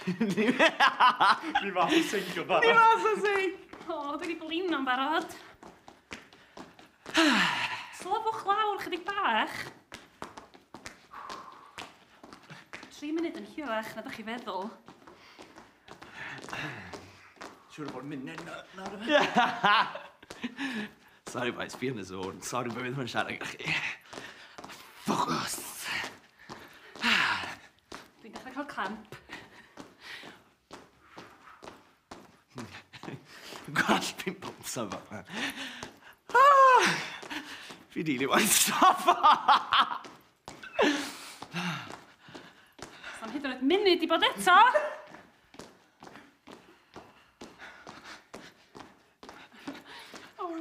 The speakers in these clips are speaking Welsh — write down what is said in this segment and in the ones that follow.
Ni mas o sync o barod. Ni mas o sync! O, dwi wedi blino'n barod. Slofwch lawr chydig bach. 3 munud yn hirach na ydych chi feddwl. Siwr o fod munud nawr. Sorry boys, fi yn y zone. Sorry bod fi ddim yn siarad gyda chi. Focus! Dwi'n dechrau cael clamp. Gwall fi'n bwmsa fo. Fi dili waith stop. Sa'm hyd yn oed munud i bod eto. Oh, no.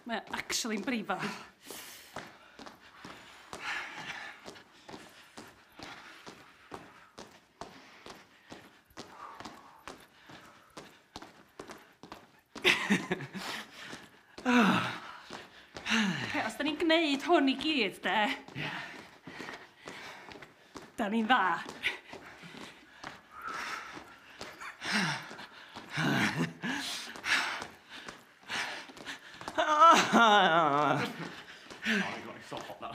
Mae o actually'n brifo. Okay, os da ni'n gwneud hwn i gyd, de, da ni'n dda. Oh my God, it's so hot now.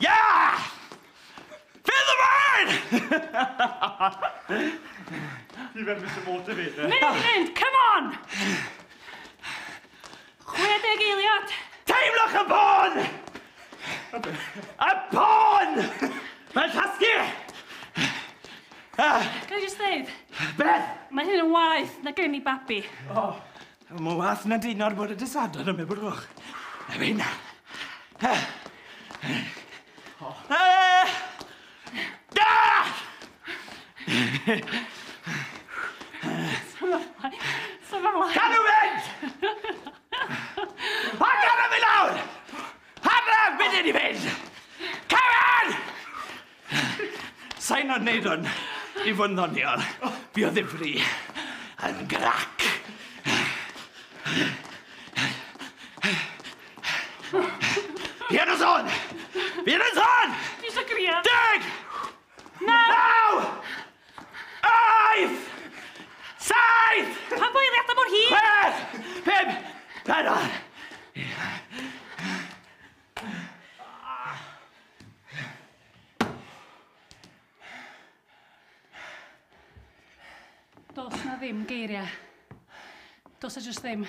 Yeah! Feel the burn! Ti fel Mr Motivator. Munud i fynd, come on! 60 eiliad. Teimlwch y pon! Y pon! Mae'n tasgu! Ga i jyst dweud, Beth? mae hyn yn waeth na gen i babi. Mae wath na dynor bod y dysadon yn meddwl roch. Na fe na. Symud ymlaen. Cadw fynd! A cadw fi lawr! Hanner munud i fynd! Come on! Sa'n o'n neud hwn i fod yn ddoniol. Fi o ddifri yn grac. Fi yn y zon! Fi yn y zon! Fi eisiau grio. 10! 9! 8! 7! Pan bo eiliadau mor hir? 6! 5! 4! Does na ddim geiriau. Does na just ddim.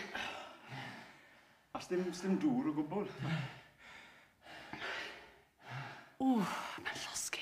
A sdim dŵr o gwbl. Ww, mae'n llosgi.